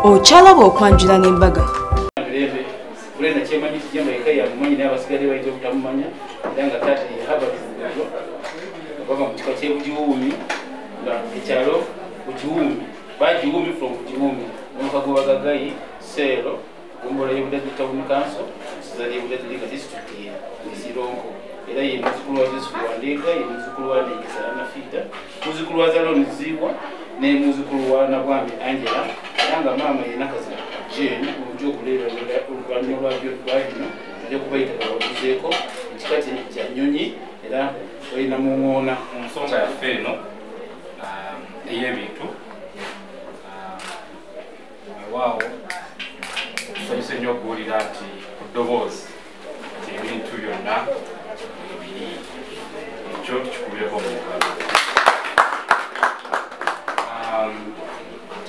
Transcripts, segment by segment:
Okyalaba okwanjula n'embaga. Brenda kyemanyi kijamba eka yamumanyi n'abasigadde bayinza obutamumanya era nga taata ye Herbert Buguzo bava mu kika ky'e Bugiwuumi nga ekyalo Bugiwuumi Bagiwuumi from Bugiwuumi omuka gwe Bagagayi Seero ggombolola y'e Budaddi Town Council ssaza ly'e Budaddi nga disitulikiti ye Sironko era ye muzzukulu wa Joseph Wandeega ye muzzukulu wa Ndengesa Anafiita muzzukulu wa Zaloni Ziibwa ne muzzukulu wa Nabwami Angela era nga maama ye Nakazi Jane olujoguleera oluvannyuma lwabyo lwabino ajja kubayita bababuzeeko ekika kya nnyonyi era olina mu ŋŋoona. Mu nsonga yaffe eno ey'ebintu weewaawo tusanyuse nnyo okuwulira nti ku ddoboozi nti ebintu byonna biri ekyo tukikubireko mu ngalo.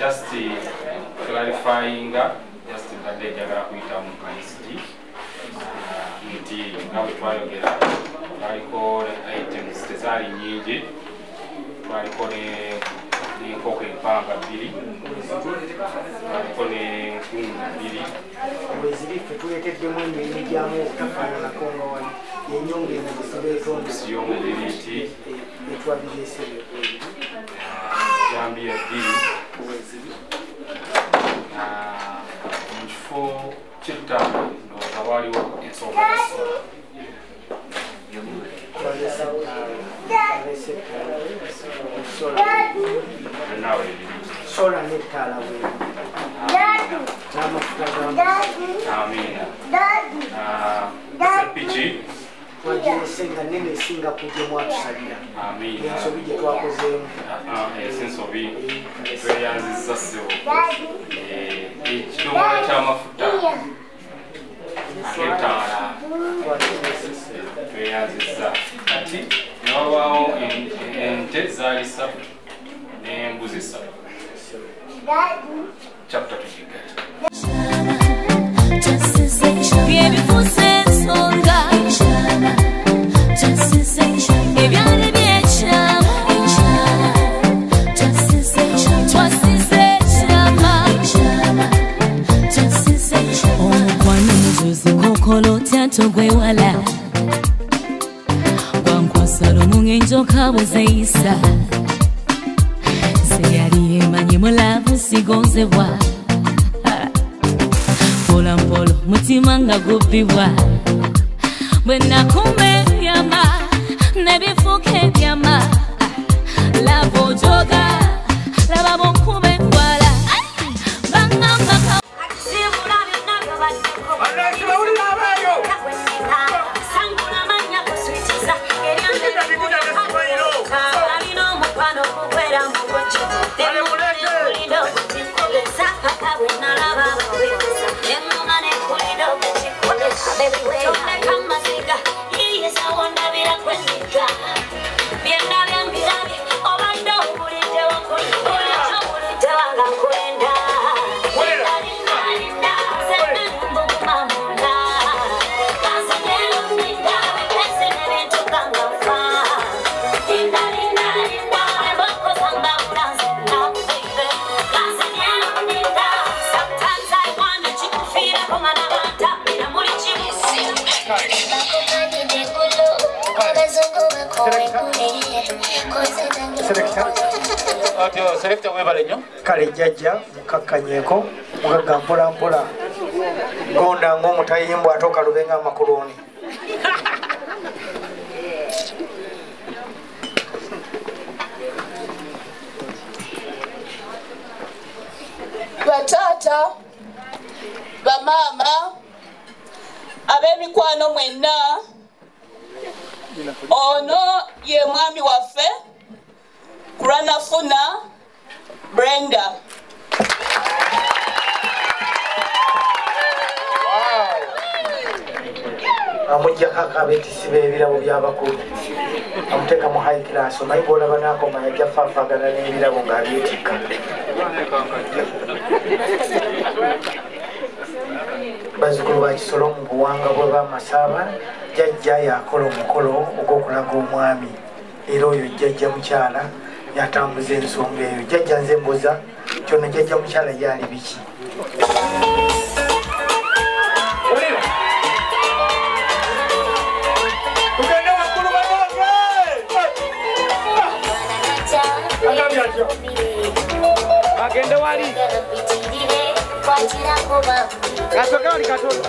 Just clarifying, just mbadde njagala kuyita mu kalisiti nti nga bwe twayogera twaliko items tezaali nnyingi, twaliko n'enkoko empanga bbiri, twaliko n'enkungu bbiri. Weziri ffe tuleeteddemu emirimu gyamu obutafaananako nga wali ennyonga eno gye y'omubiriiti etwabireese jambiya bbiri weziri. Mu kifo ky'ettaka ndowooza waaliwo ensonga za sola. Byonna weebiri. Sola n'ettaala weebiri n'amafuta g'amazzi. Amiina. Seppiki twagirese nga nnene esinga ku gye mwatusabira. Amiina. Ensobi gye twakozeemu. Esi nsobi tweyanzizza ssebo. Ekidomola ky'amafuta ag'ettaala tweyanzizza. Kati ne wabaawo ente zaali ssatu n'embuzi ssatu. Chapter tugiggale. Byebifuuse ensonga ebyali byekyamu twasize ekyama omukwano muzuzi kokola otya togwewala gwankwasa lumu ng'enjoka bwe zeeyisa nze yali emanyi mulavu sigonzebwa mpola mpola mutima nga gubbibwa bwe nakumba ebyama nebifuuka ebyama lava ojoga laba bonkuba engwala baŋŋamba Selector webale nnyo. Kale jjajja mukakkanyeeko mugagga mpola mpola gonda ng'omutayimbwa ate okalube ng'amakuluni. Bataata, bamaama, ab'emikwano mwenna, ono ye mwami waffe Kuranafuna Brenda. Amuggyako akabeetisi b'ebirabo by'abakulu amuteeka mu high class omanyi bw'olaba n'akoma yajja faafaagana n'ebirabo ng'abyetikka. Bazzukulu ba Kisolo mu buwangwa bwe b'Amasaaba jjajja yakola omukolo ogw'okulaga omwami era oyo jjajja mukyala yatambuza ensonga eyo. Jjajja nze mbuza kyono jjajja mukyala yali biki? Agende wali. Katoka wali katoka.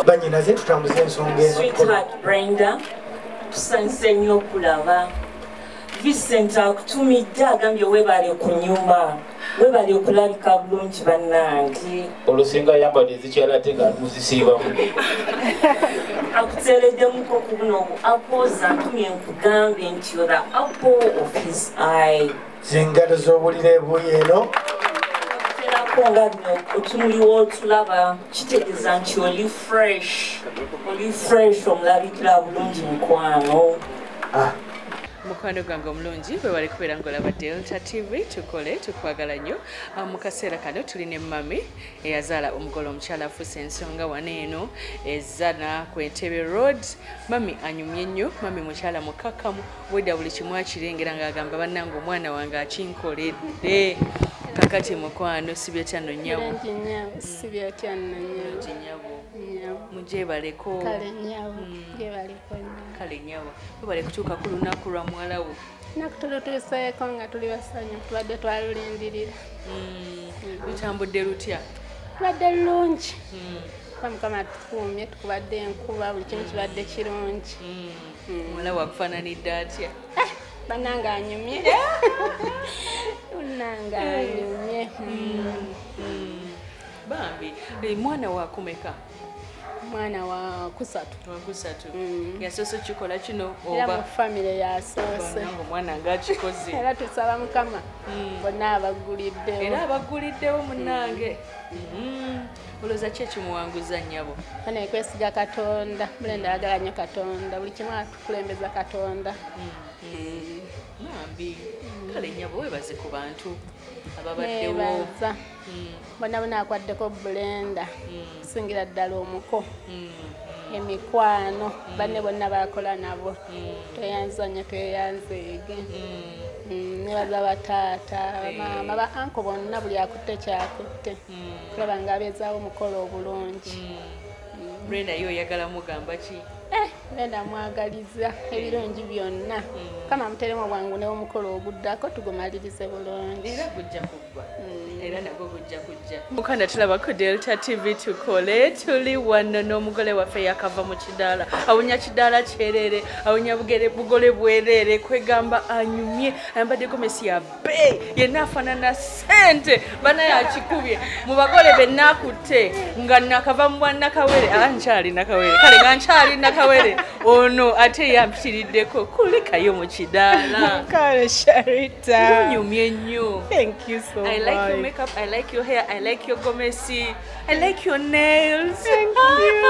Banyinaze tutambuze ensonga eno. Sweetheart Brenda, tusanyuse nnyo okulaba. Vincent akutumidde agambye weebale ku nnyumba, weebale okulabika bulungi bannange. Olusinga ayambadde ezikyala ate nga muzisiibamu. Akuteereddemuko ku buno bu apples, antumye nkugambe nti you're the apple of his eye. Zingalo z'obulira ebuuyi eno. Nga bino otunuliwo otulaba kitegeeza nti oli fresh, oli fresh omulabikira bulungi mukwano. Mukwano gwange omulungi bwe bali kubeera ng'olaba Delta TV tukole tukwagala nnyo. Mu kaseera kano tuli ne mami eyazaala omugole omukyala afuuse ensonga wano eno ezana ku Entebbe Road. Mami anyumye nnyo, mami mukyala mukakkamu, bwedda buli kimu akirengera ng'agamba bannange omwana wange akinkoledde. Kakati mukwano sibye tyano nnyabo. Sibye tyano nnyabo. Mujebaleko. Kale nnyabo, jebaleko nnyo. Kale nnyabo. Webale kutuuka ku lunaku lwa muwala wo. Lunaku tulutuuseeko nga tuli basanyufu, tubadde twalulindirira. Lutambudde lutya? Lubadde lulungi. Kuba Mukama atukuumye, tukubadde enkuba, buli kimu kibadde kirungi. Muwala wo akufaananidde atya? Bannange anyumye. Bannange anyumye. Bambi, mwana wakumeka? Mwana wa kusatu. Wa kusatu. Yasoose okukikola kino oba? Era mu famire yasoose. Bannange omwana ng'akikoze. Era tusaba Mukama bonna abagguliddewo. Era abagguliddewo munnange. Olowooza ki ekimuwanguza nnyabo? Bane kwesiga Katonda. Brenda ayagala nnyo Katonda. Buli kimu atukulembeza Katonda. Bambi, kale nnyabo weebaze ku bantu ababaddewo. Neebaza. Bonna bonna akwaddeko Brenda. Kusingira ddala omuko. Emikwano banne bonna bakola nabo. Tweyanza nnyo tweyanzeege. Nebaza bataata, bamaama, ba anko bonna buli akutte kyakutte. Kulaba ng'abeezaawo omukolo obulungi. Brenda yo oyagala mugamba ki? Brenda mwagaliza ebirungi byonna. Mukama amuteremu obwangu n'omukolo oguddako tugumalirize bulungi. Era gujja kuggwa. Era nagwo gujja kujja. Mukanda tulaba ku Delta TV tukole tuli wano n'omugole waffe yakava mu kidaala. Awunya kidaala kyerere, awunya bugole bwerere, kwegamba anyumye, ayambadde gomesi ya bbeeyi, yenna afaanana ssente, banaye akikubye. Mu bagole be naakutte nga nakava mu bwannakawere, nkyali nakawere, kale nga nkyali nakawere. Ono ate yampitiriddeko kulekayo mu kidaala. Kale Sharita. Onyumye nnyo. Thank you so much. I like your makeup, I like your hair, I like your gomesi, I like your nails. Thank you.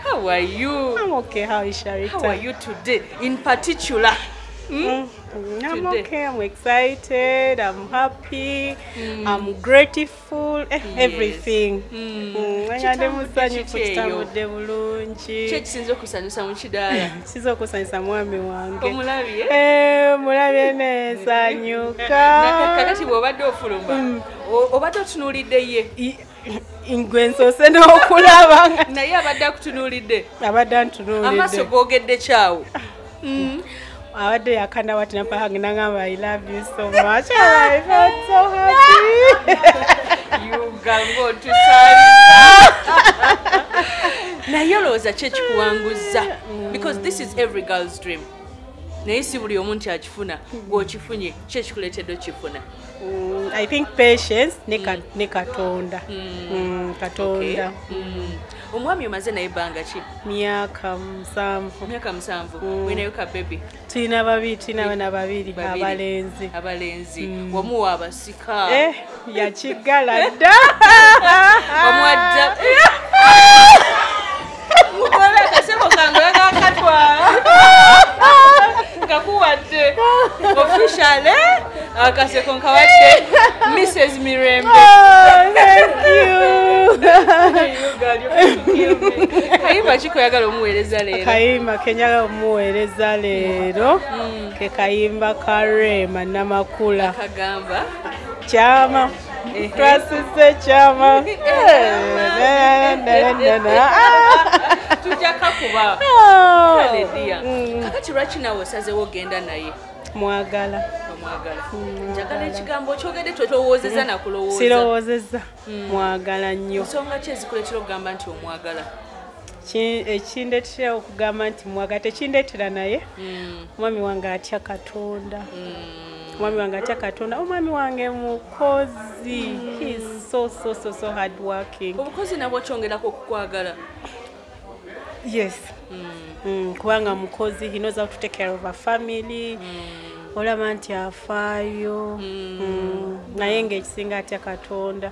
How are you? I'm okay. How is Sharita? How are you today in particular? I'm okay. I'm excited. I'm happy. I'm grateful. Everything. Kitambudde bulungi. Ki ekisinza okusanyusa mu kidaala? Kisinza okusanyusa mwami wange. Omulabye? Mulabye nesanyuka. Kakati bw'obadde ofuluma, obadde otunuulidde ye? Ngwe nsoose n'okulaba. Naye abadde akutunuulidde? Abadde antunuulidde. Amaaso googedde kyawo? Abadde yakanda wati nampahange nangamba I love you so much. I felt so happy. You gango tusalika. Naye olowooza ki ekikuwanguza? Because this is every girl's dream. Naye si buli omu nti akifuna, gw'okifunye, ki ekikuleetedde okifuna? I think patience ne Katonda. Katonda. Omwami omaze naye ebbanga ki? Myaka 7. Myaka 7. Olinayo ka baby? Tulina babiri, tulina abaana babiri abalenzi. Abalenzi. Wamuwa abasika. Yakigala dda. Wamuwadda. Mukola akasebo kange akatwala. Nkakuwadde. Officially akaseko nkawadde Mrs. Mirembe. Oh, thank you. Kayimba ki koyagala omuweereza leero? Kayimba kenjagala omuweereza leero ke kayimba ka Rema Namakula. Kagamba kyama. Twasise kyama. Tujja kakuba. Kale dear. Kakati lwaki naawe osazeewo ogenda naye? Mwagala. Omwagala. Njagala ekigambo kyogedde totowoozezza na kulowooza. Sirowoozezza. Mwagala nnyo. Nsonga ki ezikuleetera okugamba nti omwagala? Ekindeetera okugamba nti mwagala tekindeetera naye. Omwami wange atya Katonda. Omwami wange atya Katonda. Omwami wange mukozi. He is so so so so hard working. Obukozi nabwo kyongerako okukwagala? Yes. Kubanga mukozi, he knows how to take care of a family. Olaba nti afaayo. Naye ng'ekisinga atya Katonda.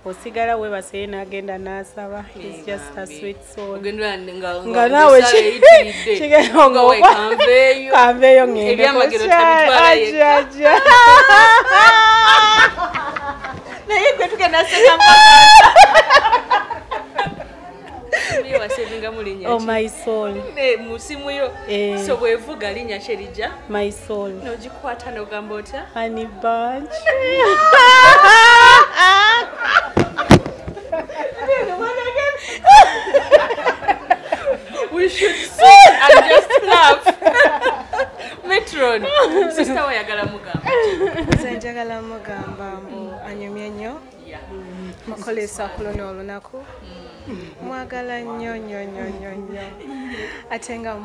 Osigala weebase ye n'agenda n'asaba. He's just a sweet soul. Nga naawe kanveeyo ngende. Ebyamagero tabitwala yekka. Naye gwe tugenda seka mpaka. Oh, my soul. Musimu yo. So bwevuga linnya ki erijja? My soul. N'ogikwata n'ogamba otya? Honey bunch. We should sit and just laugh. Metron, sister wayagala mugamba. Nze njagala mugamba mbu anyumye nnyo. Mukolesa kulona olunaku. Mwagala nnyo nnyo nnyo nnyo nnyo. Ate nga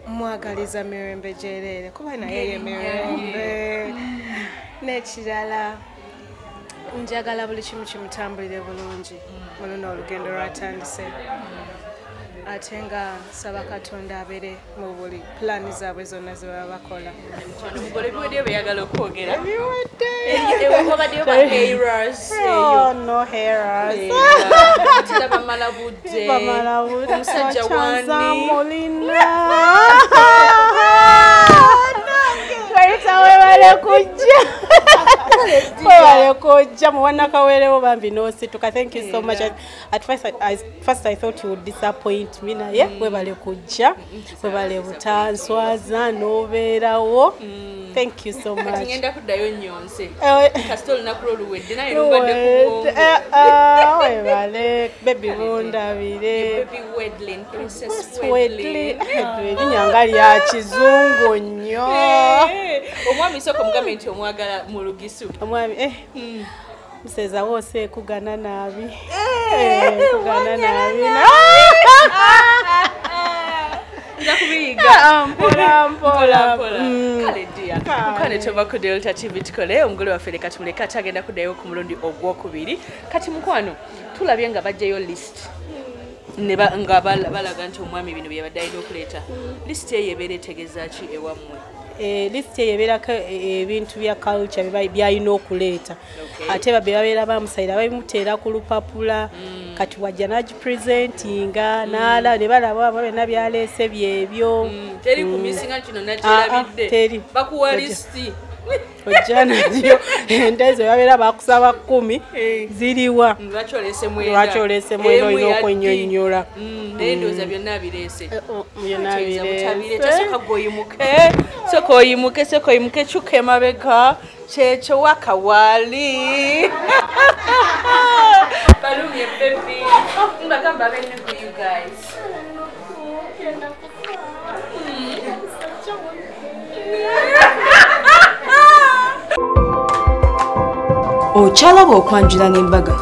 mwagaliza mirembe gyereere kuba naye ye mirembe. N'ekirala njagala buli kimu kimutambulire bulungi mu luno olugendo lwatandise. Ate nga nsaba Katonda abeere mu buli pulaani zaabwe zonna ze baba bakola. Omugole biweddeyo byeyagala okwogera. Biwedde. Wabaddeyo ba haters. Oh, no haters. Tera bamala budde. Bamala budde. Omusajja wani. Mulina. Sharita webale kujja. Webale kujja muwana kawerewo bambi n'osituka. Thank you so much. At first I thought you would disappoint me naye webale kujja. Webale butanswaza n'obeerawo. Thank you so much. Kati ngenda kuddayo nnyonse. Kasita olunaku lwo luwedde naye lubadde ku bwongo. Webale baby bundabire. Baby Wedlin, Princess Wedlin. Erinnya nga lya kizungu nnyo. Omwami sooka omugambe nti omwagala mu Lugisu. Omwami museza wose kugana nabi. Kugana nabi. Nja kubiyiga. Mpola mpola. Kale dear. Mukwane tova ku Delta TV tukole omugole waffe leka tumuleke ate agenda kuddayo ku mulundi ogwokubiri. Kati mukwano tulabye nga bajjayo list. Ne nga balaga nti omwami bino byabadde alina okuleeta. Lisiti eyo ebeera etegeeza ki ewammwe? Lisiti eyo ebeerako ebintu bya culture byalina okuleeta. Ate bwe babeera bamusayira babimuteera ku lupapula, kati wajja n'agipresentinga n'ala ne balaba abo byonna byaleese byebyo. Teri kumisinga kino nakyerabidde. Bakuwa lisiti. Ojja nayo ente ezo babeera bakusaba 10 ziriwa. Lwaki oleese mwenda? Lwaki oleese mwenda olina okwennyonnyola. Naye ndowooza byonna abireese. Byonna abireese. Sooka gwe oyimuke, sooka oyimuke, kyuka emabega, kyekyo wakawaali. Balumye baby. Mbagamba abenugu you guys. Okyalaba okwanjula n'embaga.